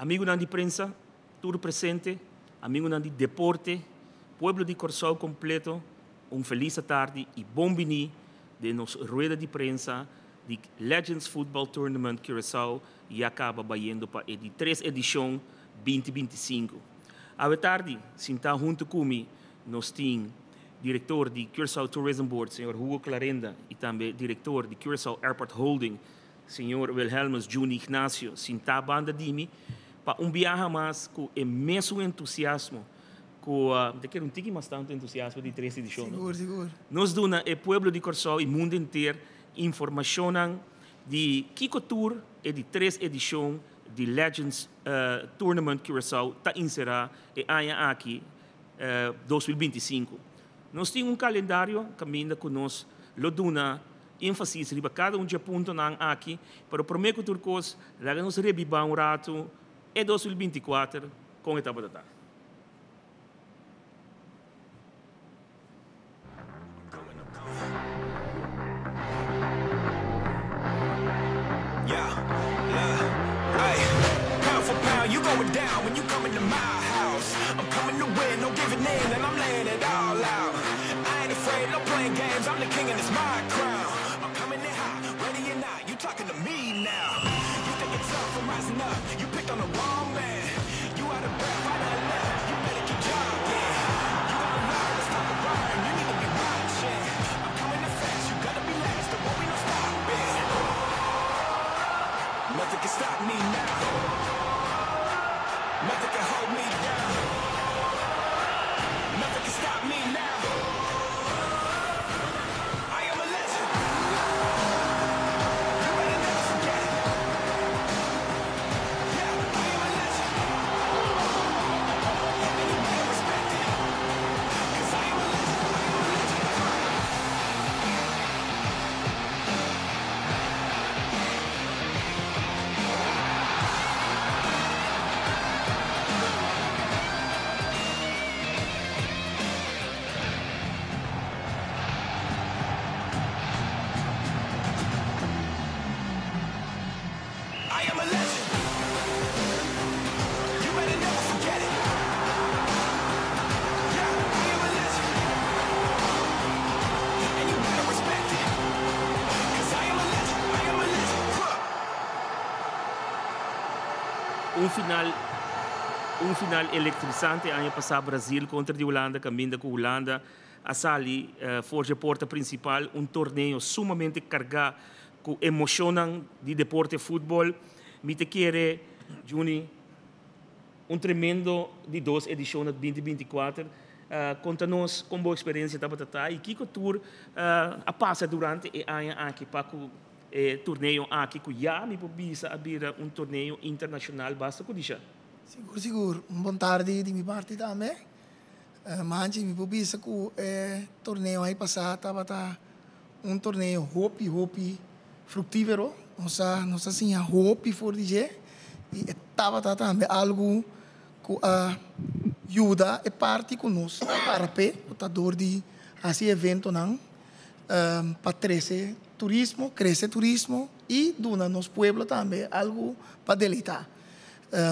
Amigunan di prensa, tur presente, amigunan di deporte, pueblo di Kòrsou kompleto, un felis atardi i bon biní den nos rueda di prensa di Legends Football Tournament Curaçao ya kaba bayendo pa e di tres edishon 2025. Awe tardi, sintá huntu ku mi nos tin direktor di Curaçao Tourism Board, señor Hugo Clarenda, i tambe direktor di Curaçao Airport Holding, Señor Wilhelmus Juni Ignacio sintá banda di mi pa un biaha mas ku e mesun entusiasmo ku mi ta kere un tiki mas tantu entusiasmo di tres edishon, no? Sigur, sigur. Nos duna e pueblo di Kòrsou i mundu henter informashonnan di kiko tur e di tres edishon di Legends Tournament Curaçao ta inserá e aña aki 2025. Nos tin un kalendario kaminda ku nos lo duna Énfasis riba kada un dje puntonan aki, pero promé ku tur kos, laga nos rebibá un ratu e 2024 kon e tabata ta. Un final un final elektrisante aña pasá Brazil kontra di Hulanda kaminda ku Hulanda a sali for dje porta prinsipal un torneo sumamente kargá ku emoshonnan di deporte futbol. Mi ta kere Juni un tremendo di dos edishon na 2024. Konta nos kon bo eksperensia tabata ta i kiko tur a pasa durante e aña aki pa ku e torneo aki ku ya mi por bisa a bira un torneo internashonal basta ku disha. Sigur sigur. Un bon tardi di mi parti tambe. Manchi mi por bisa ku e torneo aña pasá tabata un torneo hopi hopi fruktífero. Nos a nos a siña hopi for di dje i e tabata tambe algu ku a yuda e parti ku nos a para p'e ku ta dor di hasi eventonan pa trese turismo, krese turismo i duna nos pueblo tambe algu pa deleitá.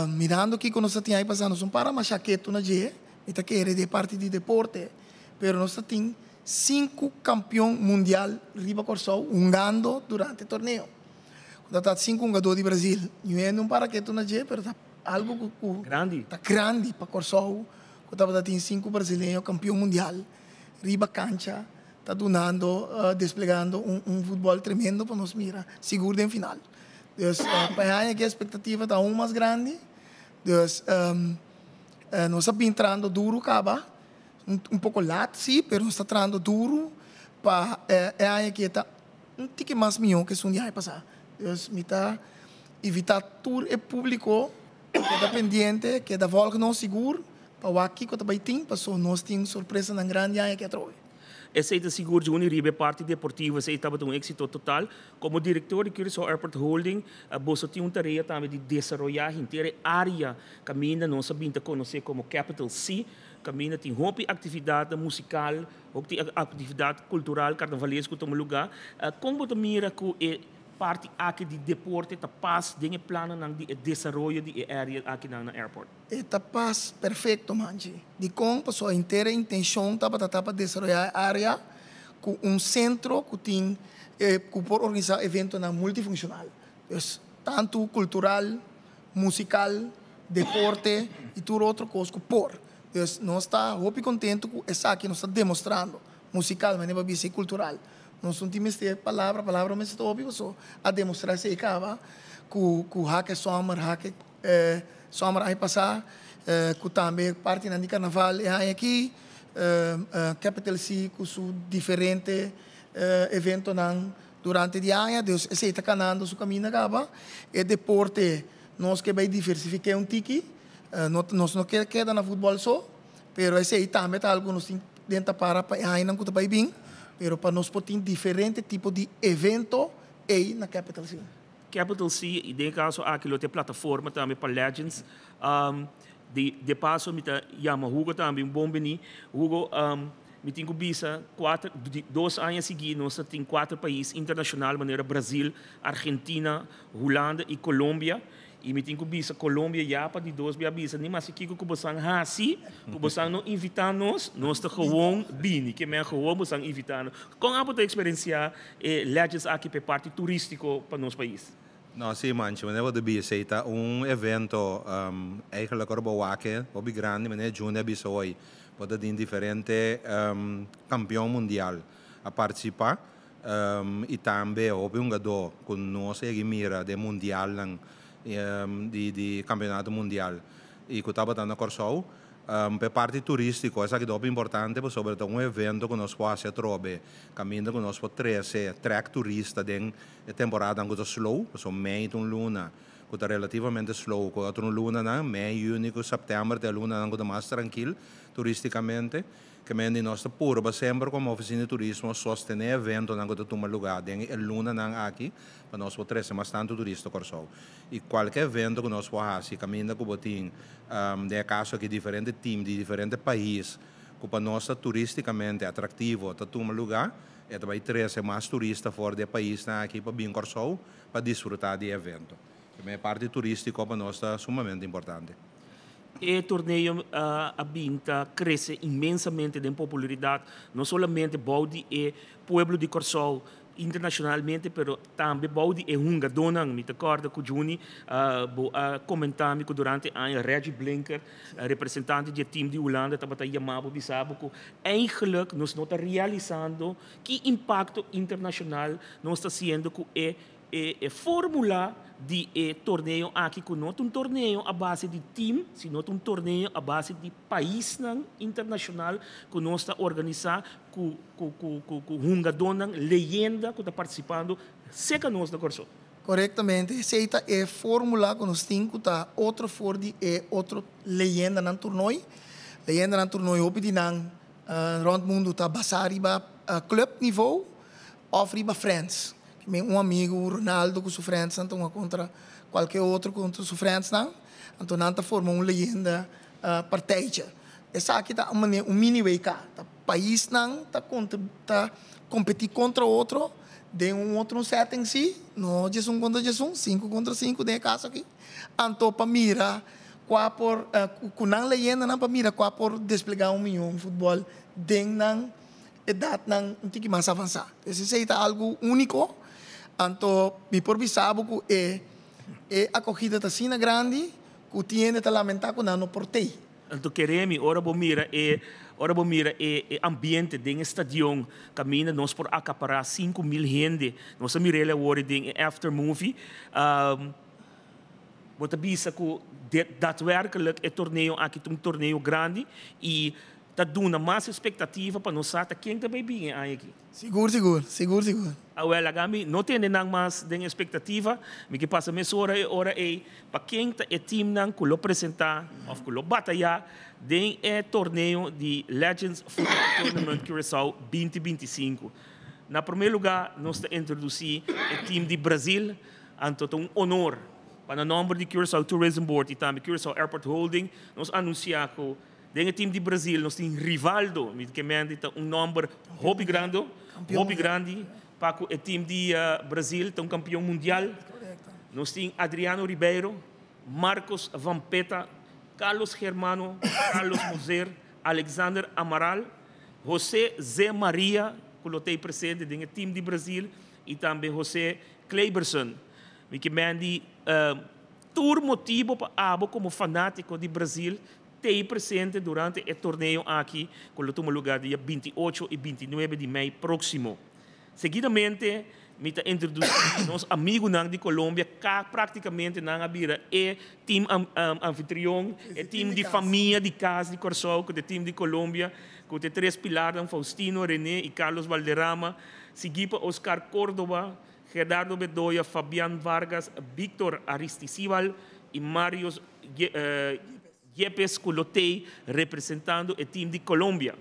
Mirando kiko nos ta tin ai pasá nos no para masha ketu na dje, mi ta kere di e parti di deporte, pero nos ta tin sinku kampion mundial riba Kòrsou hungando durante e torneo. Ku ta ta sinku hungadó di Brazil. Ñu hende un para ketu na dje, pero ta algu ku ku Grandi. ta grandi pa Kòrsou ku tabata tin sinku brasileño kampion mundial riba kancha ta dunando, desplegando un un futbòl tremendo pa nos mira sigur den final. Dus pa e aña aki e espektativa ta aun mas grandi. Dus nos a bin trahando duru kaba. Un poko lat si, pero nos ta trahando duru pa e aña aki e ta un tiki mas mihó ku esun di aña pasá. Dus mi ta invitá tur e públiko ku keda pendiente, keda vòlg nos sigur pa wak kiko ta bai tin, pasobra nos tin sorpresanan grandi aña aki atrobe. Esei ta sigur djuni riba e parti deportivo, esei tabata un éksito total. Komo direktor di Curaçao Airport Holding, boso tin un tarea tambe di desaroyá henter e área kaminda nos a bin ta konosé komo Capital C, Kaminda tin hopi aktividatnan musikal, hopi aktividat kultural karnavalesko tuma lugá. Kon bo ta mira ku e parti aki di deporte ta pas den e plannan di desaroyo di area aki na airport. E ta pas perfekto, Manchi. Dikon? Pasobra henter intenshon tabata pa desaroyá e área ku un sentro ku tin ku por organisá eventonan multifunshonal. Dus, tantu kultural, musikal, deporte i tur otro kos ku por. Dus, nos ta hopi kontentu ku esaki nos ta demostrando. Musikal, ma no ta kultural. Nos no tin palabra, palabra mes ta hopi, so a demostrá esei kaba ku Hak'e Summer, Hak'e Summer aña pasá, ku tambe parti di karnaval e aki, Capital C ku su diferente eventonan durante di aña, dus esei ta kanando su kaminda kaba. E deporte, nos ke bai diversifiká un tiki, nos no ke keda na futbòl so, pero esei tambe ta algu nos tin den tapara pa aña ku bai bin, pero pa nos por tin diferente tipo di evento ei na Capital C. Capital C, i den kaso aki lo tin plataforma tambe pa Legends. Di paso, mi ta yama Hugo tambe un bon bini. Hugo, mi tin ku bisa, 4, 2 aña siguí, nos tin kuater pais internashonal, manera Brasil, Argentina, Hulanda i Colombia. I mi tin ku bisa Colombia ya pa di dos bia bisa, ni mas kiko ku boso hasi, ku boso no invitá nos, nos ta gewoon bini, ke men gewoon boso invitá nos. Kon abo ta eksperensiá Legends aki pa parti turístiko pa nos pais? No, si, manchi, manera bo bisa, ta un evento eigenlijk ora bo wak e, hopi grandi, manera Juni a bisa hoy, por tin diferente kampeon mundial a partisipá i tambe hopi hungadó ku nos a mira den mundial nan, di kampeonato mundial i ku tabata na Kòrsou. Pa parti turístiko, esaki ta importante, pasobra ta un evento ku nos por trobe, kaminda ku nos por trese, trek turista den temporada ku ta slow, so mei un luna, ku ta relativamente slow, ku otro lunanan, mei, yüni, ku sèptèmber, ta lunanan ku ta mas trankil turístikamente, ke men nos ta purba semper komo ofisina di turismo sostené eventonan ku ta tuma lugá den e lunanan aki, pa nos por trese mas tantu turista Kòrsou. I kualke evento ku nos por hasi, kaminda ku bo tin, den kaso aki diferente team di diferente pais, ku pa nos ta turístikamente atraktivo, ta tuma lugá, e bai trese mas turista for di paisnan aki pa bin Kòrsou pa disfrutá di evento. E parti turístiko pa nos ta sumamente importante. E torneo a bin ta krese inmensamente den popularidat, no solamente bou di e pueblo di Kòrsou, internashonalmente, pero tambe bou di e hungadónan. Mi ta kòrda ku Juni bo a komentá ku durante aña Reggie Blinker, representante di team di Hulanda, tabata yama bo bisa bo ku eigenlijk nos no ta realisando ki impakto internashonal nos ta hasiendo ku e fórmula di e torneo aki, ku no ta un torneo a base di team, sino un torneo a base di pais internashonal ku nos ta organisá ku hungadónan leyenda ku ta partisipando serka nos na Kòrsou. Korektamente. Esei ta e fórmula ku nos tin ku ta otro for di e otro leyendanan torneo. Leyendanan torneo hopi di nan rònt mundu ta basá riba club niveau òf riba friends. Mi un amigu Ronaldo ku su friends anto kontra kualke otro kontra su friends nan. Anto nan ta forma un leyenda partijtje. Esaki ta un mini WK. Ta paisnan ta kontra, ta kompetí kontra otro den un otro setting si, no 11 kontra 11, 5 kontra 5 den kaso aki. Anto pa mira kua por ku nan leyendanan pa mira kua por desplegá un mihó futbòl den nan edatnan un tiki mas avansá. Esei ta algu úniko. Anto mi por bisa bo ku e akohida ta asina grandi ku tin ta lamentá ku nan no por tei. Anto kere mi, ora bo mira e ambiente den stadion, kaminda nos por akapará 5 mil hende. Nos a mir'é awor den after movie. Bo ta bisa ku daadwerkelijk e torneo aki un torneo grandi i ta duna mas ekspektativa pa nos sa ken ta bai bin aki. Sigur, sigur, sigur, sigur. Awèl, laga mi no tene nan mas den ekspektativa, mi ke pasa mesora e ora ei pa ken ta e teamnan ku lo presentá òf ku lo batayá den e torneo di Legends Football Tournament Curaçao 2025. Na promé lugá, nos ta introdusí e team di Brasil, anto un honor pa na nòmber di Curaçao Tourism Board i tambe Curaçao Airport Holding, nos anunsiá ku den e team di Brasil nos tin Rivaldo, ke men ta un nòmber hopi grandi, hopi grandi. Pa e team di Brasil, ta un campeon mundial. Correcto. Nos tin Adriano Ribeiro, Marcos Vampeta, Carlos Germano, Carlos Moser, Alexander Amaral, José Zé Maria, cu lo ta presente den e team di Brasil, y tambe José Kleiberson. Mi kiermen tur motibo pa abo como fanatico di Brasil ta presente durante e torneo aki, cu lo tuma luga dia 28 y 29 di mei proximo. Seguidamente, mi ta introduci nos amigonan di Colombia, cu practicamente nan a bira e team anfitrion, e team di famia di cas di Corsou, cu e team di Colombia, cu e tres pilar, Faustino, René y Carlos Valderrama, sigui pa Oscar Córdoba, Gerardo Bedoya, Fabián Vargas, Víctor Aristizibal y Marius Yepes cu lo t'ey representando e team di Colombia.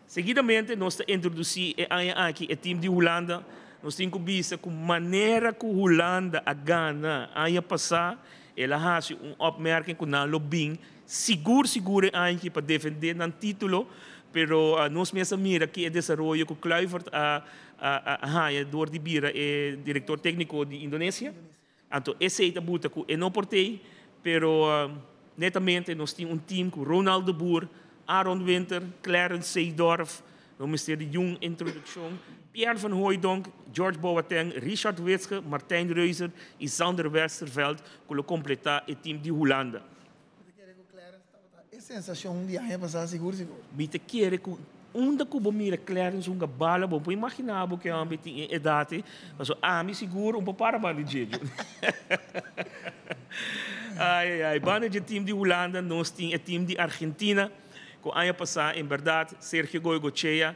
Seguidamente, nos ta introduci aki e team di Hulanda. Nos tin cu bisa cu manera cu Hulanda a gana aña pasa, el a haci un opmerking cu nan lo bin sigur sigur aki pa defende nan titulo, pero nos mes a mira cu e desaroyo cu Kluivert a a door di bira e director tecnico di Indonesia. Anto, esey ta buta cu e no por t'ey, pero netamente nos tin un team cu Ronald de Boer, Aaron Winter, Clarence Seedorf, no mester di un introduccion, Pierre van Hooijdonk, George Boateng, Richard Witschge, Martijn Reuser y Sander Westerveld, cu lo completa e team di Hulanda. E sensacion di aña pasa, sigur, sigur. Mi ta kere cu unda cu bo mira Clarence hunga bala, bo por imagina cu e homber tin edad, mas ami sigur un para di jejo. Ai, ai, banda di team di Hulanda, nos tin e team di Argentina, cu aña pasa, en berdad, Sergio Goycochea,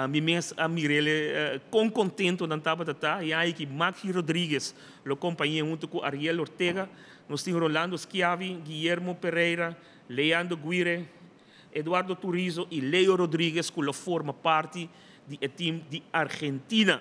mi mes a mir'e con contento nan tabata ta, y ey cu Maxi Rodriguez lo acompaña hunto cu Ariel Ortega, nos tin Rolando Schiavi, Guillermo Pereira, Leandro Aguirre, Eduardo Turizo y Leo Rodriguez, cu lo forma parti di e team di Argentina.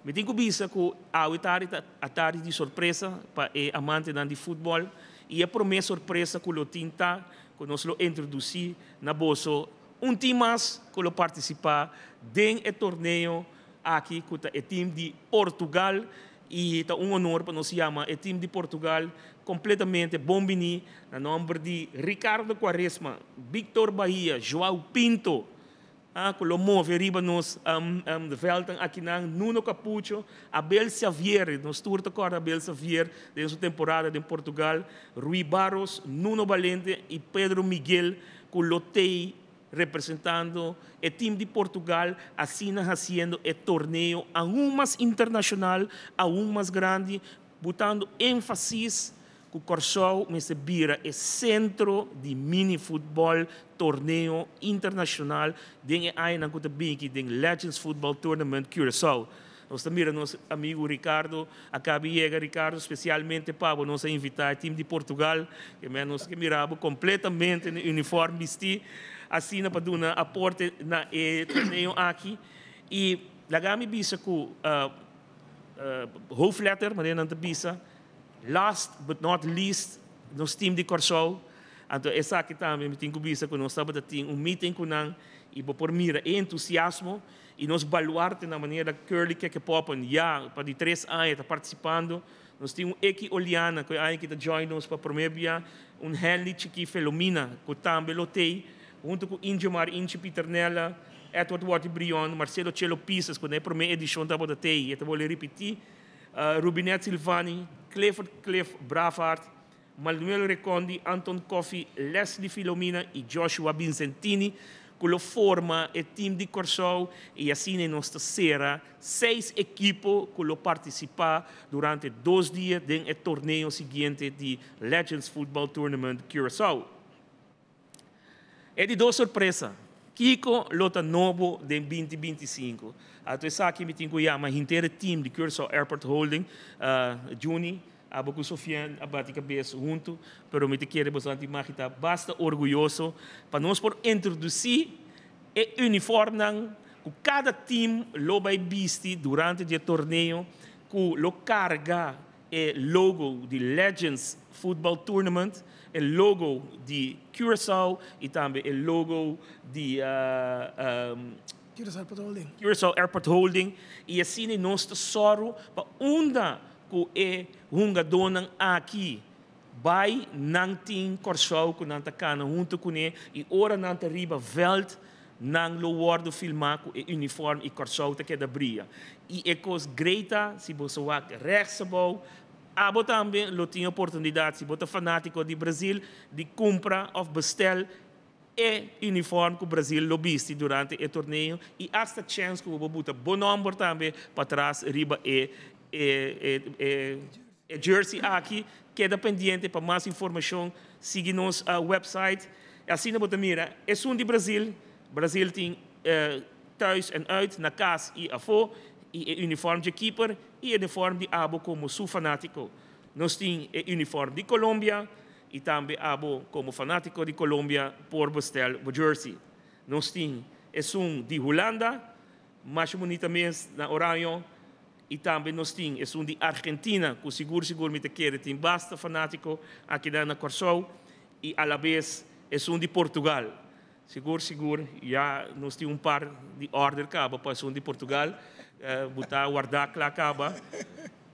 Mi tin cu bisa cu awe tardi di sorpresa pa e amante di futbol y e prome sorpresa cu lo tin ta cu nos lo introduci na boso un team mas cu lo participa den e torneo aki, cu e team di Portugal, y ta un honor pa nos yama e team di Portugal completamente bon bini na nomber di Ricardo Quaresma, Victor Bahia, João Pinto, cu lo move riba nos veld aki na Nuno Capucho, Abel Xavier, nos tur ta corda Abel Xavier den su temporada na Portugal, Rui Barros, Nuno Valente y Pedro Miguel, cu lo t'ey representando e team di Portugal, asina haciendo e torneo aun mas internacional, aun mas grandi, botando enfasis cu Corsou mester bira e centro di mini futbol torneo internacional den aña cu ta bin, den Legends Football Tournament Curaçao. Nos tambe nos amigo Ricardo, a caba di yega. Ricardo, especialmente pa nos invita e team di Portugal, cu nos cu mira bo completamente na uniforme bisti, asina pa duna aporte na e torneo aki. Y laga mi bisa cu hoofdletter, maar dan bisa, last but not least, nos team di Corsou. Anto, esaki tambe, mi tin cu bisa cu nos tabata tin un meeting cu nan y por mira entusiasmo y nos baluarte na manera Curly Keke Poppen, ya pa di 3 aña ta participando. Nos tin un Eki Oliana, cu ta cu join nos pa prome bia, un Henry Chiki Felomina, cu tambe lo t'ey, hunto cu Ingemar Inchi Peternella, Edward Wati Brion, Marcelo Chelo Pisas, cu na prome edicion tabata t'ey, y ta ripiti, Rubinet Silvani, Clifford Cliff Bravard, Manuel Recondi, Anton Coffey, Leslie Filomena y Joshua Vincentini, cu lo forma e team di Corsou y asina nos ta sera seis ekipo cu lo participa durante 2 dia den e torneo siguiente di Legends Football Tournament Curaçao. E di dos sorpresa. Kico lo ta nobo den 2025. Anto esaki mi tin cu yama henter team di Curaçao Airport Holding, Juni, abo cu Sofia a bati cabes hunto, pero mi ta kere bastante magita, basta orguyoso pa nos por introduci e uniform cu cada team lo bay bisti durante e torneo, cu lo carga e logo di Legends Football Tournament, e logo di Curaçao y tambe e logo di Curaçao. Curaçao Airport Holding. Curaçao Airport Holding i asina nos ta sòru pa unda ku e hungadónan aki bai nan tin Kòrsou ku nan ta kana huntu kuné i ora nan ta riba vèlt nan lo wòrdu filmá ku e unifòrm i Kòrsou ta keda bria. I e kos great ta si boso wak rèks abou abo tambe lo tin oportunidat si bo ta fanátiko di Brazil di kumpra òf bestèl e uniform ku Brazil lo bisti durante e torneo i asta chèns ku bo por buta bo nòmber tambe patras riba e e jersey aki. Keda pendiente pa mas informashon, sigui nos website. Asina bo ta mira esun di Brazil, Brazil tin thuis en uit, na kas i afó, i e uniform dje keeper i e uniform di abo komo su fanátiko. Nos tin e uniform di Colombia i tambe abo komo fanátiko di Colombia por bestel bo jersey. Nos tin esun di Hulanda, masha bunita mes na oraño, i tambe nos tin esun di Argentina ku sigur sigur mi ta kere tin basta fanátiko akinan na Kòrsou i alabes esun di Portugal. Sigur sigur ya nos tin un par di order kaba pa esun di Portugal, bo ta wardá kla kaba.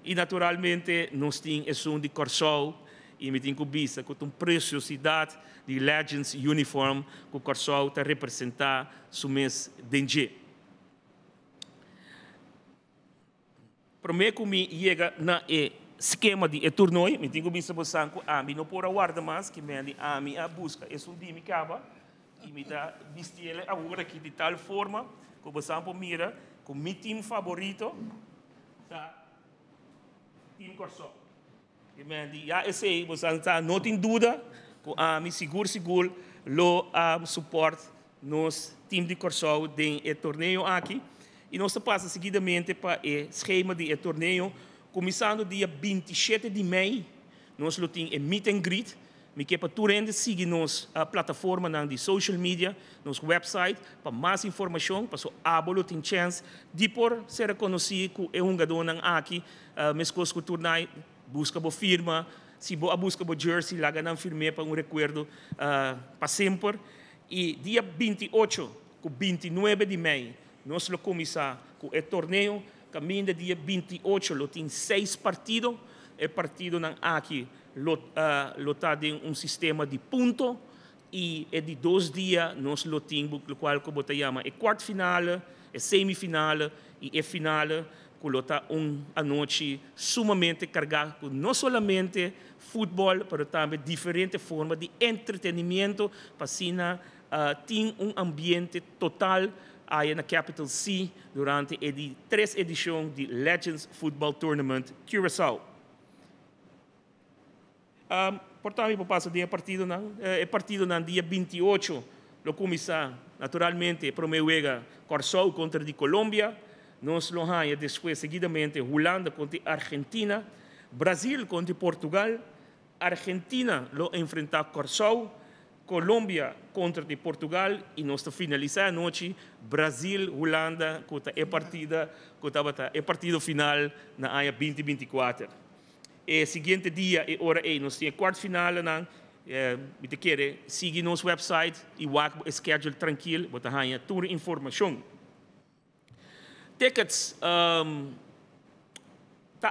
I naturalmente nos tin esun di Kòrsou i mi tin ku bisa ku ta un presiosidat di Legends uniform ku Kòrsou ta representá su mes den dje. Promé ku mi yega na e skema di e turnoi mi tin ku bisa bosan ku ami no por a warda mas ki men di ami a buska esun di mi kaba i mi ta bistiel awor aki di tal forma ku bosan por mira ku mi team faborito ta Team Kòrsou. I men di, ya esei, bo sa ta no tin duda ku ami sigur sigur lo a support nos team di Kòrsou den e torneo aki. I nos ta pasa seguidamente pa e schema di e torneo, kuminsando dia 27 di mei nos lo tin e meet and greet. Mi ke pa tur hende sigui nos plataformanan di social media, nos website pa mas informashon, paso abo lo tin chèns di por sera konosí ku e hungadónan aki, meskos ku tur nai buska bo firma, si bo a buska bo jersey laga nan firm'é pa un rekuerdo pa semper. I dia 28 ku 29 di mei nos lo kuminsá ku e torneo, kaminda dia 28 lo tin seis partido, e partidonan aki lo lo ta den un sistema di punto y e di dos dia nos lo tin locual cu bo ta yama e kwart finale, e semi finale y e finale cu lo ta un anochi sumamente carga cu no solamente futbol pero tambe diferente forma di entretenimiento pa asina tin un ambiente total aya na Capital C durante e di tres edicion di Legends Football Tournament Curaçao. Por ta mi por pasa den e partidonan. E partidonan dia 28 lo kuminsá naturalmente e promé wega Kòrsou kontra di Colombia. Nos lo haña despues seguidamente Hulanda kontra Argentina, Brazil kontra Portugal, Argentina lo enfrentá Kòrsou, Colombia kontra di Portugal i nos ta finalisá e anochi Brazil Hulanda ku ta e partida ku tabata e partido final na aña 2024. E siguiente dia e ora ei nos tin e kwart finalenan. Mi ta kere sigui nos website i wak bo e schedule trankil, bo ta haña tur informashon. Tickets ta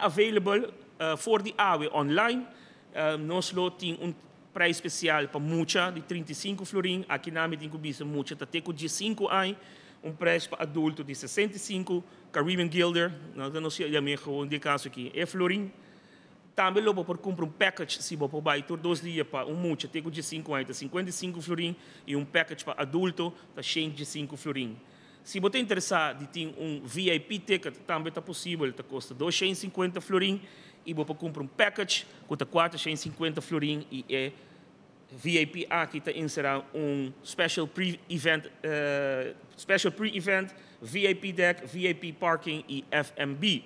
available for di awe online. Nos lo tin un prijs spesial pa mucha di 35 florin. Aki nan mi tin ku bisa mucha ta te ku 15 aña. Un prijs pa adulto di 65 Caribbean guilder. Nos ta nos yam'é gewoon den kaso aki e florin. Tambe lo bo por kumpra un package si bo por bai tur dos dia pa un mucha te ku 15 aña ta 55 florin i un package pa adulto ta 105 florin. Si bo ta interesá di tin un VIP ticket tambe ta posibel, ta kosta 250 florin i bo por kumpra un package ku ta 450 florin i e VIP aki ta enserá un special pre-event special pre-event, VIP deck, VIP parking i FNB.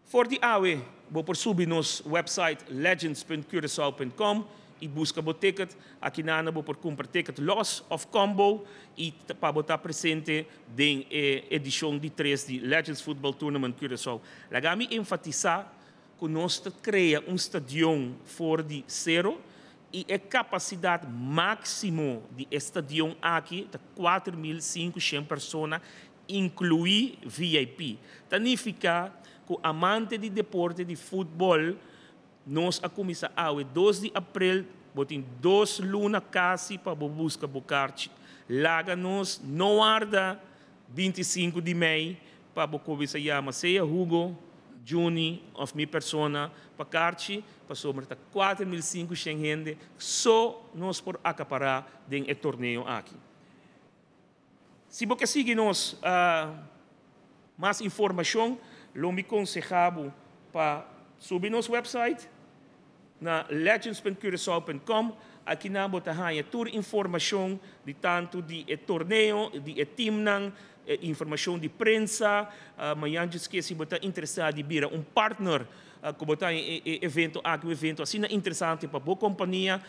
For di awe bo por subi nos website legends.curacao.com i buska bo ticket. Aki nana bo por kumpra ticket los òf combo i pa bo ta presente den e edishon di tres di Legends Football Tournament Curaçao. Laga mi enfatisá ku nos ta krea un stadion for di sero. I e kapasidat máksimo di e stadion aki ta 4500 persona, inkluí VIP. Ta nifiká ku amante di deporte di futbòl, nos a kuminsá awe 2 di aprel, bo tin 2 luna kasi pa bo buska bo karchi. Laga nos no warda 25 di mei pa bo kuminsá yama sea Hugo, Juni òf mi persona pa karchi, pasobra ta 4500 hende so nos por akapará den e torneo aki. Si bo ke sigui nos mas informashon, lo mi konsehá bo pa subi nos website na legends.curacao.com. Akinan bo ta haña tur informashon di tantu di e torneo, di e teamnan, informashon di prensa, mañan ku si bo ta interesá di bira un partner, ku bo ta e evento aki, un evento asina interesante pa bo kompania,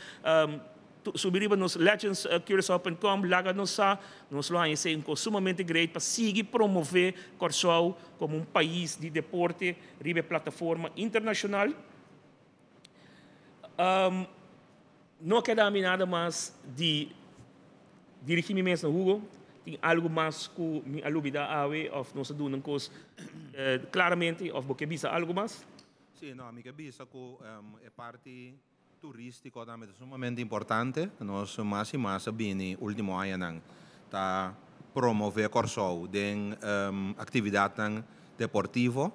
subi riba nos legendscuracao.com, laga nos sa, nos lo haña un sumamente great pa sigui promové Kòrsou komo un pais di deporte riba plataforma internashonal. No ke keda nada mas di dirigí mi mes na Hugo. Tin algu mas ku mi a lubidá awe òf nos a duna un kos klaramente òf bo ke bisa algu mas? Sí, no, mi ke bisa ku e parti turístiko tambe ta sumamente importante. Nos mas i mas bini último añanan ta promové Kòrsou den aktividat deportivo.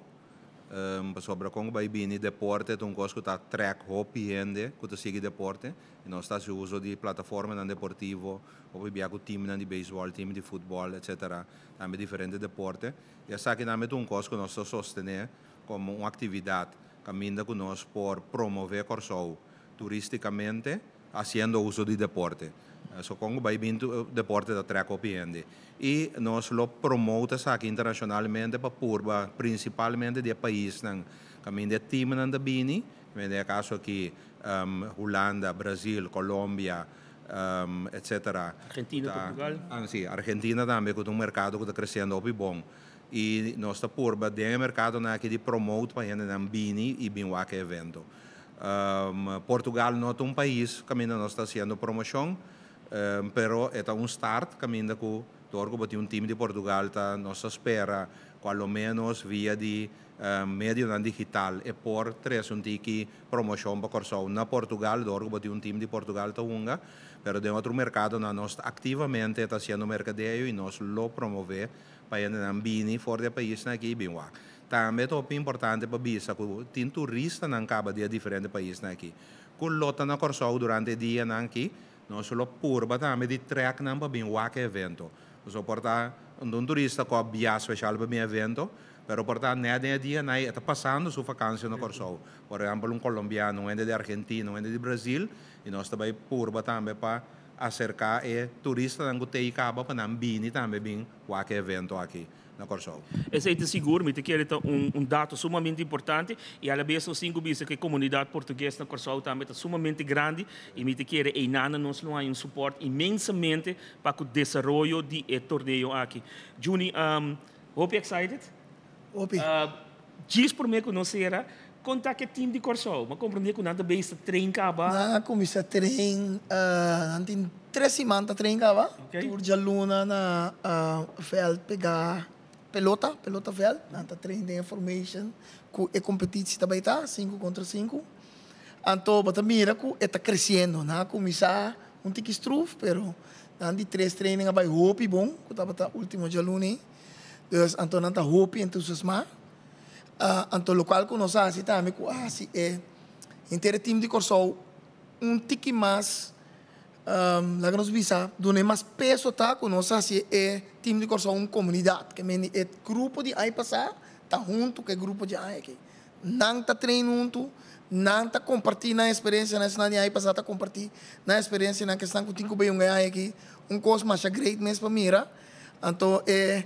Sobre kon bai bini deporte, un kos ku ta trek hopi hende ku ta sigui deporte. I nos ta uso di plataformanan deportivo, òf bia ku team di beisbòl, team di futbòl, etc. Tambe diferente deporte. I esaki tambe ta un kos ku nos ta sostené komo un aktividat kaminda ku nos por promové Kòrsou turístikamente hasiendo uso di deporte. So kon bai bin deporte ta trek hopi hende. I nos lo promové esaki internashonalmente pa purba prinsipalmente di paisnan kaminda teamnan ta bini, den kaso aki Hulanda, Brasil, Colombia, etc. Argentina, Portugal. Ah, sí, Argentina tambe, ku ta un merkado ku ta kresiendo hopi bon. I nos ta purba den merkadonan aki di promote pa hendenan bini i bin wak e evento. Portugal no ta un pais kaminda nos ta hasiendo promoshon, pero e ta un start kaminda ku dor ku tin un team di Portugal ta nos ta spera ku alo menos via di medionan digital e por trese un tiki promoshon pa Kòrsou na Portugal dor ku tin un team di Portugal ta hunga, pero den otro merkadonan nos aktivamente ta hasiendo merkadeo i nos lo promové pa hendenan bini for di e paisnan aki bin wak. Tambe ta importante pa bisa ku tin turistanan kaba di diferente paisnan aki. Ku lo ta na Kòrsou durante e dianan aki, nos lo purba tambe di trek nan pa bin wak e evento. So por ta un turista ku a biaha spesial pa bin evento, pero por ta net den e dianan ei ta pasando su vakantie na Kòrsou. Por ehèmpel, un kolombiano, un hende di Argentina, un hende di Brasil, i nos tambe purba tambe pa aserká e turistanan ku t'ei kaba pa nan bini tambe bin wak e evento aki na Kòrsou. Esei ta sigur, mi ta kere ta un dato sumamente importante i a la bes nos tin ku bisa ku e komunidat portugues na Kòrsou tambe ta sumamente grandi i mi ta kere einan nos lo haña un support inmensamente pa e desaroyo di e torneo aki. Juni, hopi excited? Hopi. Djis promé ku nos sera, kon ta ku e team di Kòrsou? M'a komprondé ku nan ta bezig train kaba. Nan a kuminsá train, nan tin 3 siman ta train kaba. Tur djaluna na veld pega pelota, pelota veld. Nan ta train den formation ku e kompetishon tambe ta, 5 kontra 5. Anto, bo ta mira ku e ta kresiendo. Nan a kuminsá un tiki stroef, pero nan di tres training a bai hopi bon, ku tabata último djaluna. Dus anto nan ta hopi entusiasmá. Anto lokual ku nos a hasi tambe ku a hasi e henter team di Kòrsou un tiki mas laga nos bisa duna mas peso ta ku nos a hasi e team di Kòrsou un komunidat. Ke men e grupo di aña pasá ta huntu ku e grupo di aña aki. Nan ta train huntu, nan ta kompartí nan eksperensia nan esnan di aña pasá ta kompartí nan eksperensia nan ku esnan ku tin ku bai un aña aki. Un kos masha great mes pa mira. Anto e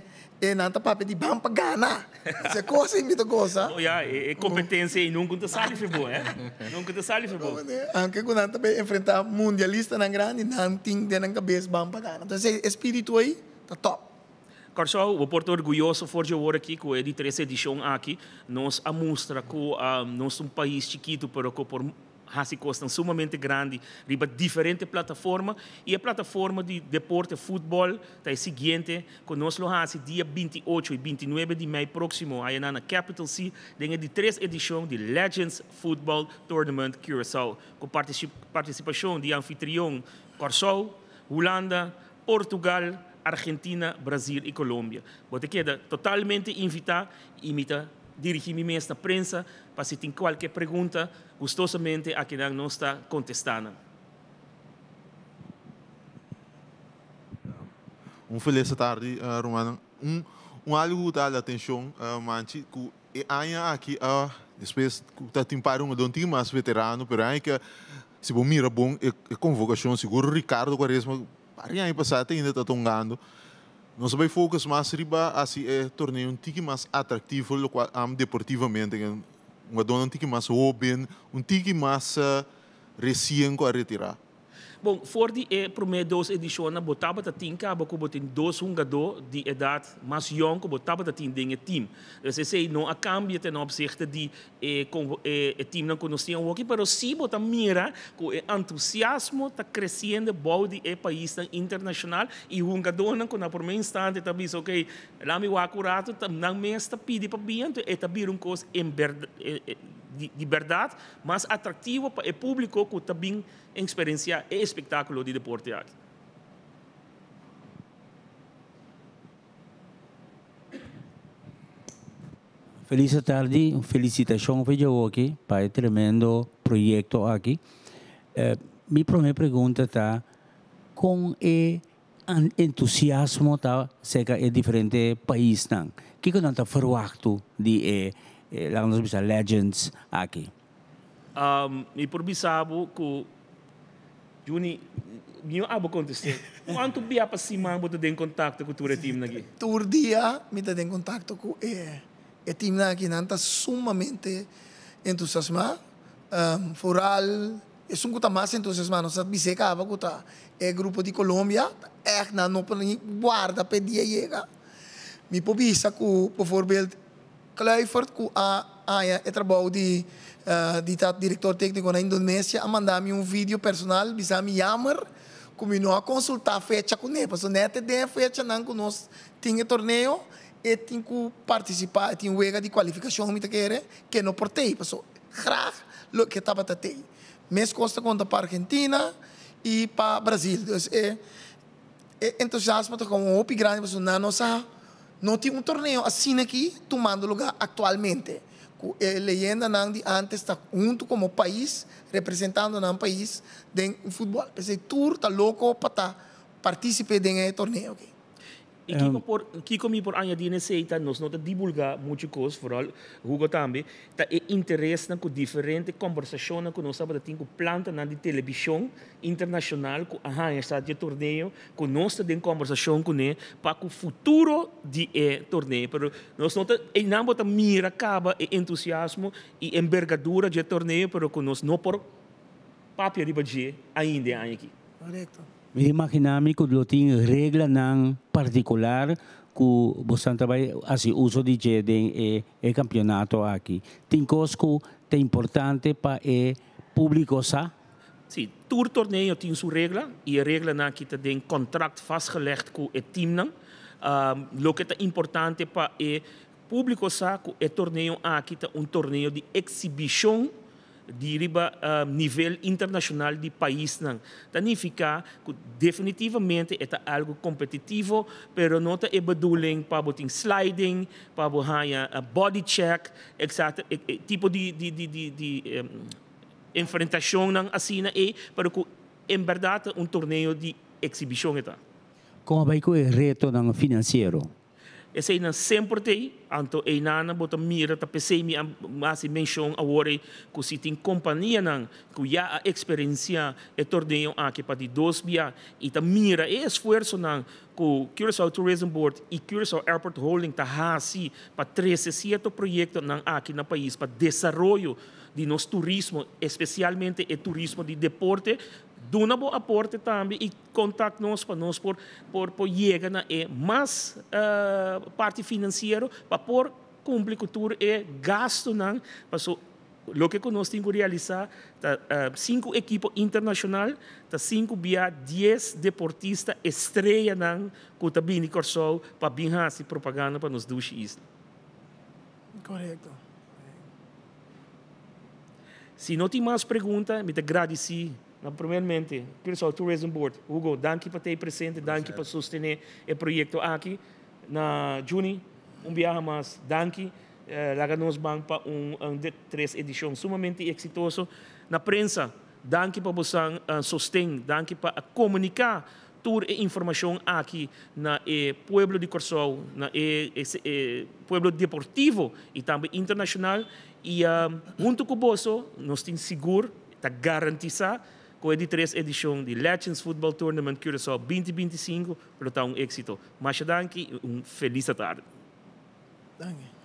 nan ta papia di ban pa gana. E kos ei mi ta gosa. Oh ja, e kompetensia ei nunka ta sali for bo, eh? Nunka ta sali for bo. Aunke ku nan ta bai enfrentá mundialistanan grandi, nan tin den nan kabes ban pa gana. Entonces e espíritu ei ta top. Kòrsou, bo por ta orguyoso for di awor aki ku e di tres edishon aki, nos a mustra ku nos ta un pais chikitu, pero ku por hasi kosnan sumamente grandi riba diferente plataforma i e plataforma di deporte futbòl ta e siguiente ku nos lo hasi dia 28 i 29 di mei próksimo ayanan na Capital C den e di tres edishon di Legends Football Tournament Curaçao ku partisipashon di anfitrion Kòrsou, Hulanda, Portugal, Argentina, Brazil i Colombia. Bo ta keda totalmente invitá i mi ta dirigí mi mes na prensa pa si tin kualke pregunta, gustosamente akinan nos ta kontestá nan. Un felis tardi rumannan. Un un algu ku ta hala atenshon manchi ku e aña aki a despues ku ta tin par un don tin mas veterano pero e aña ke si bo mira bon e e konvokashon sigur Ricardo Cuaresma par di aña pasá te ainda ta tongando nos a bai focus mas riba hasi e torneo un tiki mas atraktivo lokual deportivamente un wadónan un tiki mas hóben un tiki mas resien ku a retirá. Bon, for di e promé dos edishonnan bo tabata tin kaba ku bo tin dos hungadó di edat mas yòn ku bo tabata tin den e tim. Dus esei no a kambia ten opzichte di e e timnan ku nos tin awoki, pero sí bo ta mira ku e entusiasmo ta kresiendo bou di e paisnan internashonal i hungadónan ku na promé instante ta bisa okey, laat mi wak un ratu, nan mes ta pidi pa bin, anto e ta bira un kos di bèrdat mas atraktivo pa e públiko ku ta bin Eksperensiá e espektákulo di deporte aki. Felis atardi, un felisitashon pa Jawoki pa e tremendo proyekto aki. Mi prome pregunta ta, kon e entusiasmo ta serka e diferente paisnan? Kiko nan ta ferwaktu di e, laga nos bisa, legends aki? Mi por bisa bo ku Juni, mi no abo kontest'é. Kuantu bia pa siman bo ta den kontakto ku tur e timnan aki? Tur dia mi ta den kontakto ku e timnan aki. Nan ta sumamente entusiasmá. Foral esun ku ta mas entusiasmá, nos a bis'é kaba ku ta e grupo di Colombia. Ègt nan no por ni warda pa e dia yega. Mi por bisa ku, bijvoorbeeld, Kluivert ku a haña e trabou di di ta direktor tékniko na Indonesia a manda mi un video personal bisa mi yammer ku mi no a konsultá fecha kuné pasobra nèt den e fechanan ku nos tin e torneo e tin ku partisipá e tin wega di kualifikashon mi ta kere ke no por tei pasobra grag lo ke tabata tei. Meskos ta konta pa Argentina i pa Brazil dus e E entusiasmo ta komo hopi grandi pasobra nan no sa no tin un torneo asina aki tumando lugar aktualmente ku e leyendanan di antes ta huntu komo pais representando nan pais den futbòl. P'esei tur ta loko pa ta partisipe den e torneo aki. I kiko por kiko mi por añadí na esei ta nos no ta divulgá muchu kos, vooral Hugo tambe, ta e interesnan ku diferente kòmbersashonnan ku nos tabata tin ku plantanan di telebishon internashonal ku a haña sa di e torneo, ku nos ta den kòmbersashon kuné pa ku futuro di e torneo. Pero nos no ta, einan bo ta mira kaba e entusiasmo i embergadura di e torneo, pero ku nos no por papia riba dje ainda e aña aki. Korekto. Mi ta imaginá mi ku lo tin reglanan partikular ku bosan ta bai hasi uso di dje den e e kampionato aki. Tin kos ku ta importante pa e públiko sa? Sí, tur torneo tin su regla i e reglanan aki ta den kontrakt vastgelegd ku e timnan. Loke ta importante pa e públiko sa ku e torneo aki ta un torneo di eksibishon di riba nivel internashonal di paisnan. Ta nifiká ku definitivamente e ta algu kompetitivo, pero no ta e bedoeling pa bo tin sliding, pa bo haña body check, etcetera, e tipo di enfrentashonnan asina ei, pero ku en bèrdat ta un torneo di eksibishon e ta. Kon a bai ku e retonan finansiero? Eseinan semper t'ei, anto einanan bo ta mira ta p'esei mi a hasi menshon awor ei ku si tin kompanianan ku ya a eksperensiá e torneo aki pa di dos bia i ta mira e esfuersonan ku Curaçao Tourism Board i Curaçao Airport Holding ta hasi pa trese sierto proyektonan aki na pais pa desaroyo di nos turismo, espesialmente e turismo di deporte, duna bo aporte tambe i Contact nos pa nos por por por yega na e mas parti financiero pa por cumpli cu tur e gastonan paso Loke ku nos tin ku realisá ta 5 ekipo internashonal, ta 5 bia 10 deportista estreanan ku ta bini Kòrsou pa bin hasi propaganda pa nos dushi isla. Korekto. Si no tin mas pregunta, mi ta gradisí na primeramente Curaçao Tourism Board. Hugo, danki pa ta presente, danki pa sostené e proyekto aki. Na Juni, un biaha mas, danki. Laga nos ban pa un di 3 edishon sumamente eksitoso. Na prensa, danki pa boso sosten, danki pa komuniká tur e informashon aki na e pueblo di Kòrsou, na e pueblo deportivo i tambe internashonal. I huntu ku boso, nos tin sigur, ta garantisá ku e di 3 edishon di Legends Football Tournament Curaçao 2025 lo ta un éksito. Masha danki i un felis tardi. Danki.